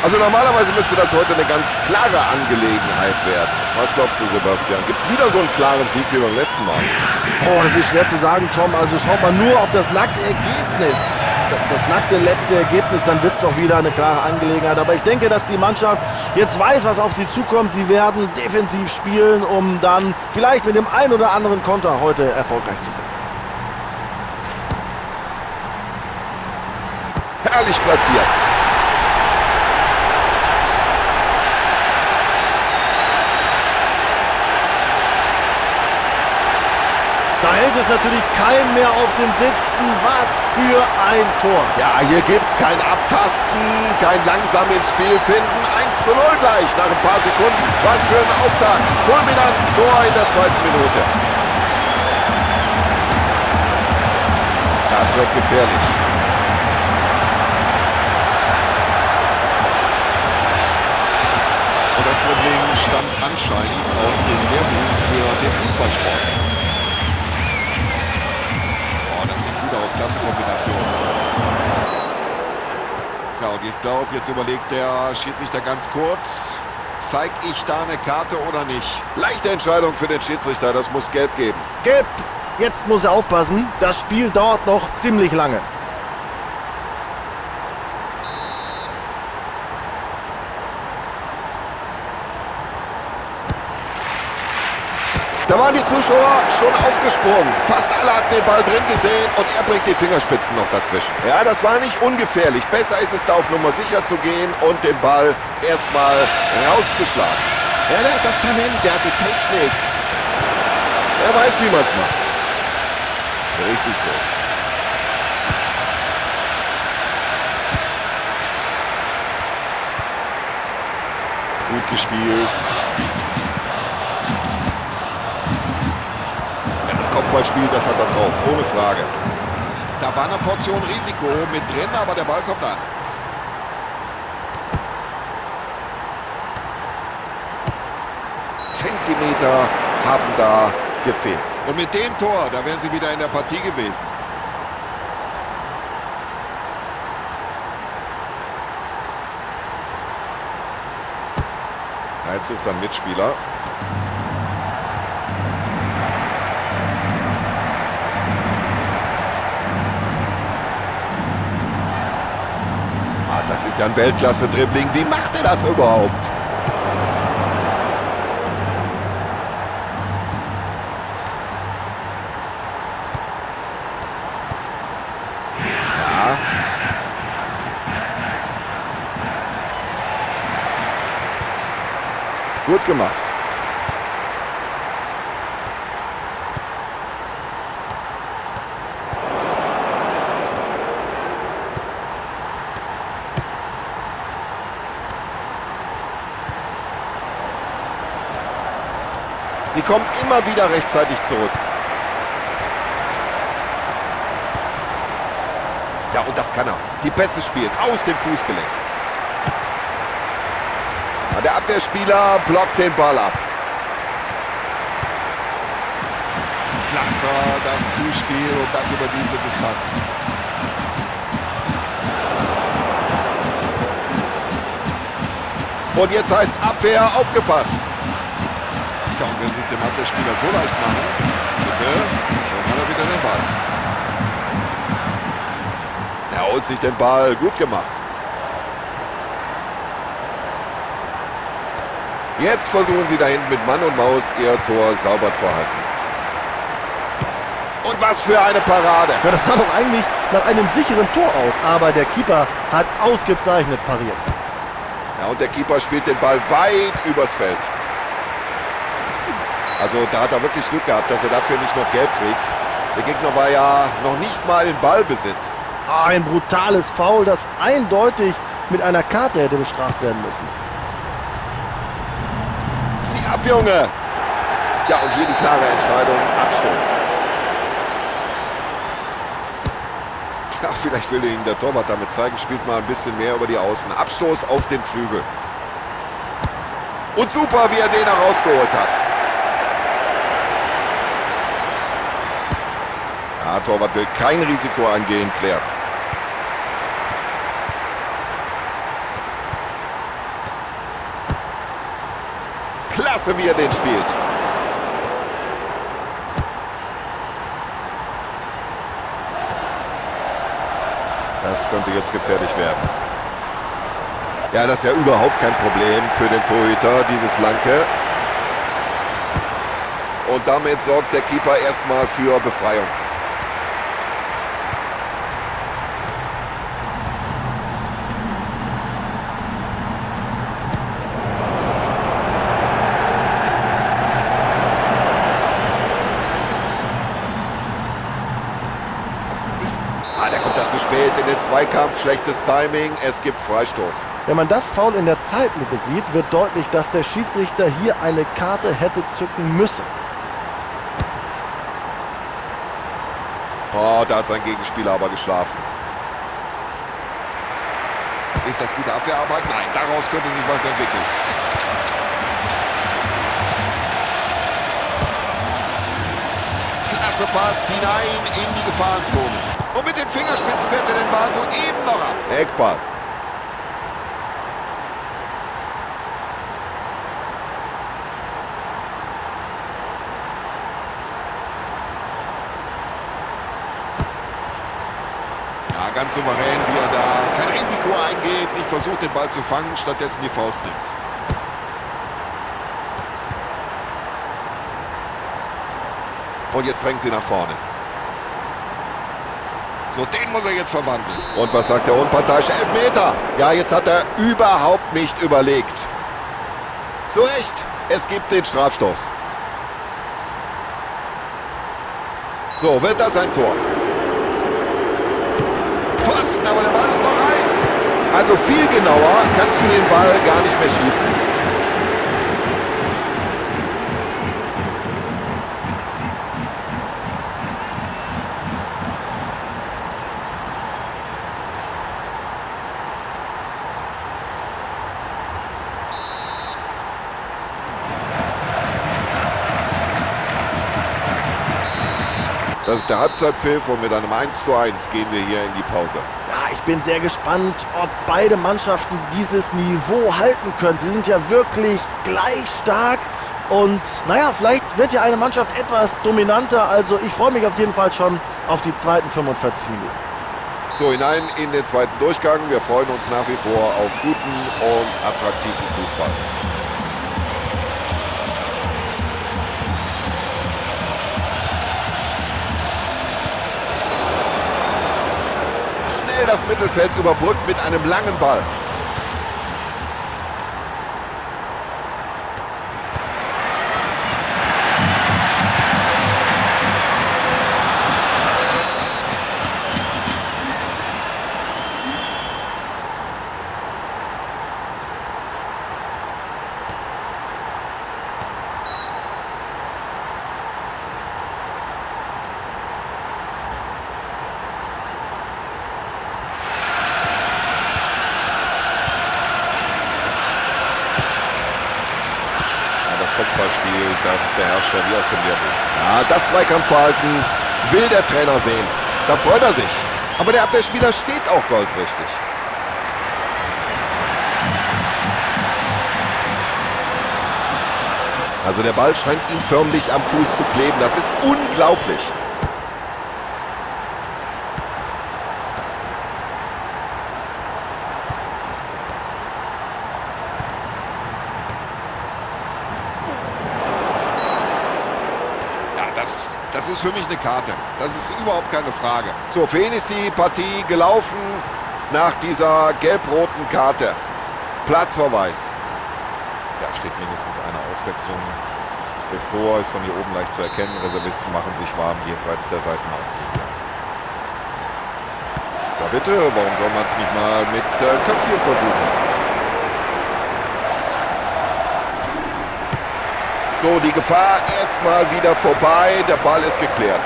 Also normalerweise müsste das heute eine ganz klare Angelegenheit werden. Was glaubst du, Sebastian? Gibt es wieder so einen klaren Sieg wie beim letzten Mal? Oh, das ist schwer zu sagen, Tom. Also schaut man nur auf das nackte Ergebnis. Auf das nackte letzte Ergebnis, dann wird es doch wieder eine klare Angelegenheit. Aber ich denke, dass die Mannschaft jetzt weiß, was auf sie zukommt. Sie werden defensiv spielen, um dann vielleicht mit dem einen oder anderen Konter heute erfolgreich zu sein. Herrlich platziert. Da hält es natürlich keinen mehr auf den Sitzen. Was für ein Tor. Ja, hier gibt es kein Abtasten, kein langsam ins Spiel finden. 1:0 gleich nach ein paar Sekunden. Was für ein Auftakt. Fulminant, Tor in der zweiten Minute. Das wird gefährlich. Und das Dribbling stammt anscheinend aus dem Lehrbuch für den Fußballsport. Oh, das sieht gut aus. Klasse Kombination. Ja, und ich glaube, jetzt überlegt der Schiedsrichter ganz kurz, zeige ich da eine Karte oder nicht? Leichte Entscheidung für den Schiedsrichter, das muss gelb geben. Gelb! Jetzt muss er aufpassen. Das Spiel dauert noch ziemlich lange. Da waren die Zuschauer schon aufgesprungen. Fast alle hatten den Ball drin gesehen und er bringt die Fingerspitzen noch dazwischen. Ja, das war nicht ungefährlich. Besser ist es da auf Nummer sicher zu gehen und den Ball erstmal rauszuschlagen. Ja, der hat das Talent, der hat die Technik. Er weiß, wie man es macht. Richtig so. Gut gespielt. Kopfballspiel, das hat er drauf, ohne Frage. Da war eine Portion Risiko mit drin, aber der Ball kommt an. Zentimeter haben da gefehlt. Und mit dem Tor, da wären sie wieder in der Partie gewesen. Jetzt sucht dann Mitspieler. Das ist ja ein Weltklasse-Dribbling. Wie macht er das überhaupt? Ja. Gut gemacht. Sie kommen immer wieder rechtzeitig zurück. Ja, und das kann er. Die Pässe spielen aus dem Fußgelenk. Der Abwehrspieler blockt den Ball ab. Klasse, das Zuspiel und das über diese Distanz. Und jetzt heißt Abwehr aufgepasst. Ja, und wenn sich dem Abwehrspieler so leicht machen, bitte, schon hat er wieder den Ball. Er holt sich den Ball, gut gemacht. Jetzt versuchen sie da hinten mit Mann und Maus ihr Tor sauber zu halten. Und was für eine Parade. Ja, das sah doch eigentlich nach einem sicheren Tor aus, aber der Keeper hat ausgezeichnet pariert. Ja, und der Keeper spielt den Ball weit übers Feld. Also da hat er wirklich Glück gehabt, dass er dafür nicht noch gelb kriegt. Der Gegner war ja noch nicht mal in Ballbesitz. Ein brutales Foul, das eindeutig mit einer Karte hätte bestraft werden müssen. Zieh ab, Junge! Ja, und hier die klare Entscheidung, Abstoß. Ja, vielleicht will Ihnen der Torwart damit zeigen, spielt mal ein bisschen mehr über die Außen. Abstoß auf den Flügel. Und super, wie er den herausgeholt hat. Ja, Torwart will kein Risiko eingehen, klärt. Klasse, wie er den spielt. Das könnte jetzt gefährlich werden. Ja, das ist ja überhaupt kein Problem für den Torhüter, diese Flanke. Und damit sorgt der Keeper erstmal für Befreiung. Ah, der kommt da zu spät in den Zweikampf. Schlechtes Timing. Es gibt Freistoß. Wenn man das Foul in der Zeitlupe sieht, wird deutlich, dass der Schiedsrichter hier eine Karte hätte zücken müssen. Oh, da hat sein Gegenspieler aber geschlafen. Ist das gute Abwehrarbeit? Nein, daraus könnte sich was entwickeln. Klasse Pass hinein in die Gefahrenzone. Und mit den Fingerspitzen wehrt er den Ball soeben noch ab. Eckball. Ja, ganz souverän, wie er da kein Risiko eingeht, nicht versucht, den Ball zu fangen, stattdessen die Faust nimmt. Und jetzt drängen sie nach vorne. So, den muss er jetzt verwandeln. Und was sagt der Unparteiische? Elfmeter. Ja, jetzt hat er überhaupt nicht überlegt. Zu Recht, es gibt den Strafstoß. So, wird das ein Tor? Pfosten, aber der Ball ist noch heiß. Also viel genauer kannst du den Ball gar nicht mehr schießen. Das ist der Halbzeitpfiff und mit einem 1:1 gehen wir hier in die Pause. Ja, ich bin sehr gespannt, ob beide Mannschaften dieses Niveau halten können. Sie sind ja wirklich gleich stark und naja, vielleicht wird ja eine Mannschaft etwas dominanter. Also ich freue mich auf jeden Fall schon auf die zweiten 45 Minuten. So, hinein in den zweiten Durchgang. Wir freuen uns nach wie vor auf guten und attraktiven Fußball. Schnell das Mittelfeld überbrückt mit einem langen Ball. Kopfballspiel, das beherrscht er wie aus dem Lehrbuch. Ja, das Zweikampfverhalten will der Trainer sehen. Da freut er sich. Aber der Abwehrspieler steht auch goldrichtig. Also der Ball scheint ihm förmlich am Fuß zu kleben. Das ist unglaublich. Das ist für mich eine Karte. Das ist überhaupt keine Frage. So, für ihn ist die Partie gelaufen nach dieser gelb-roten Karte. Platzverweis. Ja, steht mindestens eine Auswechslung bevor. Ist von hier oben leicht zu erkennen. Reservisten machen sich warm jenseits der Seitenauslinie. Ja bitte, warum soll man es nicht mal mit Köpfchen versuchen? So, die Gefahr erstmal wieder vorbei. Der Ball ist geklärt.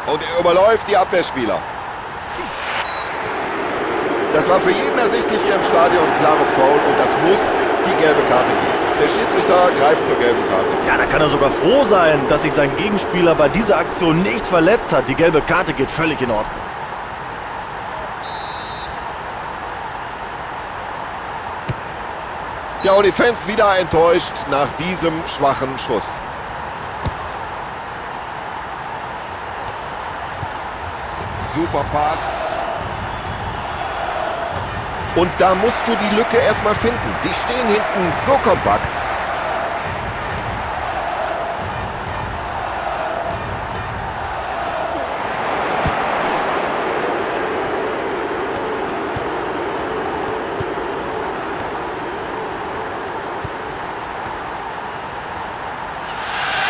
Und er überläuft die Abwehrspieler. Das war für jeden ersichtlich hier im Stadion ein klares Foul und das muss die gelbe Karte geben. Der Schiedsrichter greift zur gelben Karte. Ja, da kann er sogar froh sein, dass sich sein Gegenspieler bei dieser Aktion nicht verletzt hat. Die gelbe Karte geht völlig in Ordnung. Ja, und die Fans wieder enttäuscht nach diesem schwachen Schuss. Super Pass. Und da musst du die Lücke erstmal finden. Die stehen hinten so kompakt.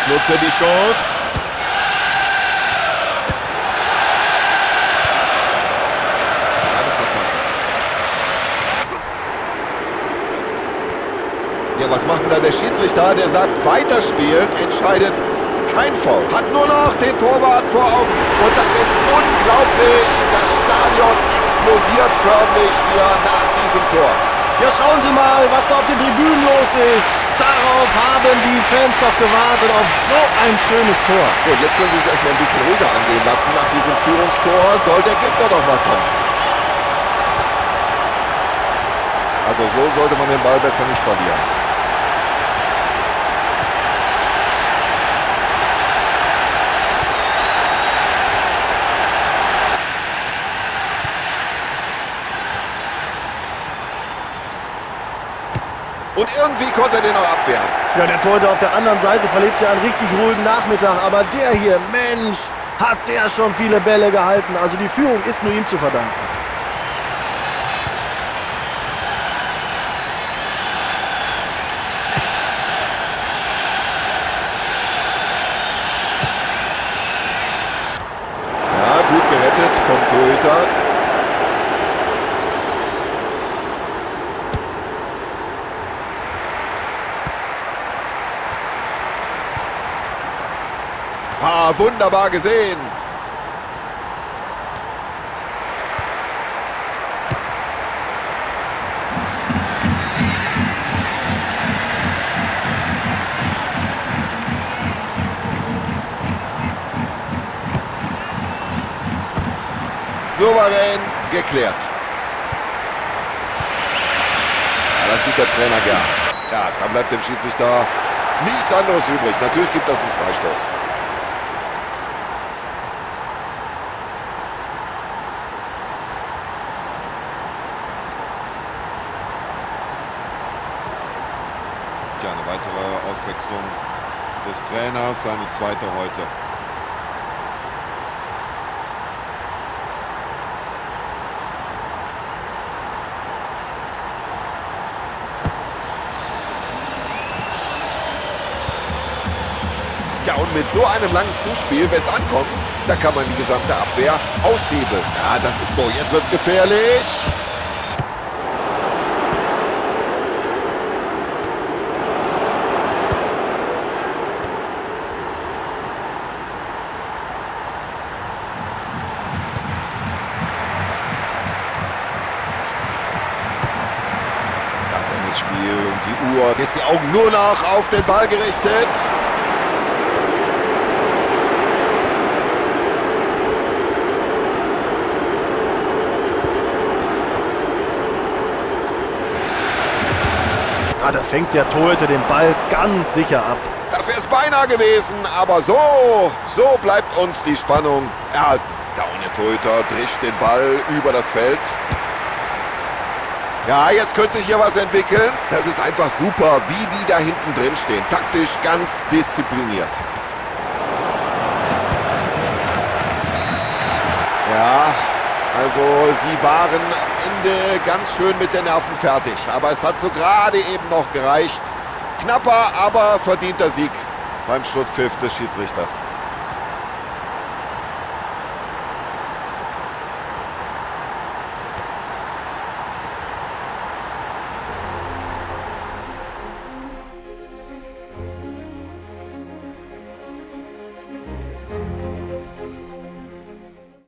Nutze die Chance. Ja, das war klasse. Ja, was macht denn da der Schiedsrichter? Der sagt, weiterspielen, entscheidet kein Foul. Hat nur noch den Torwart vor Augen. Und das ist unglaublich. Das Stadion explodiert förmlich hier nach diesem Tor. Ja, schauen Sie mal, was da auf den Tribünen los ist. Darauf haben die Fans doch gewartet, auf so ein schönes Tor. So, jetzt können sie es erstmal ein bisschen ruhiger angehen lassen. Nach diesem Führungstor soll der Gegner doch mal kommen. Also so sollte man den Ball besser nicht verlieren. Und irgendwie konnte er den noch abwehren. Ja, der Torhüter auf der anderen Seite verlebt ja einen richtig ruhigen Nachmittag. Aber der hier, Mensch, hat der schon viele Bälle gehalten. Also die Führung ist nur ihm zu verdanken. Ja, gut gerettet vom Torhüter. Ah, wunderbar gesehen. Souverän geklärt. Ja, das sieht der Trainer gern. Ja, da bleibt dem Schiedsrichter nichts anderes übrig. Natürlich gibt das einen Freistoß. Ja, eine weitere Auswechslung des Trainers, seine zweite heute. Ja, und mit so einem langen Zuspiel, wenn es ankommt, da kann man die gesamte Abwehr aushebeln. Ja, das ist so. Jetzt wird's gefährlich. Ganz enges Spiel und die Uhr. Jetzt die Augen nur noch auf den Ball gerichtet. Ah, da fängt der Torhüter den Ball ganz sicher ab. Das wäre es beinahe gewesen, aber so bleibt uns die Spannung erhalten. Da und der Torhüter drischt den Ball über das Feld. Ja, jetzt könnte sich hier was entwickeln. Das ist einfach super, wie die da hinten drin stehen. Taktisch ganz diszipliniert. Ja, also sie waren am Ende ganz schön mit den Nerven fertig. Aber es hat so gerade eben noch gereicht. Knapper, aber verdienter Sieg beim Schlusspfiff des Schiedsrichters.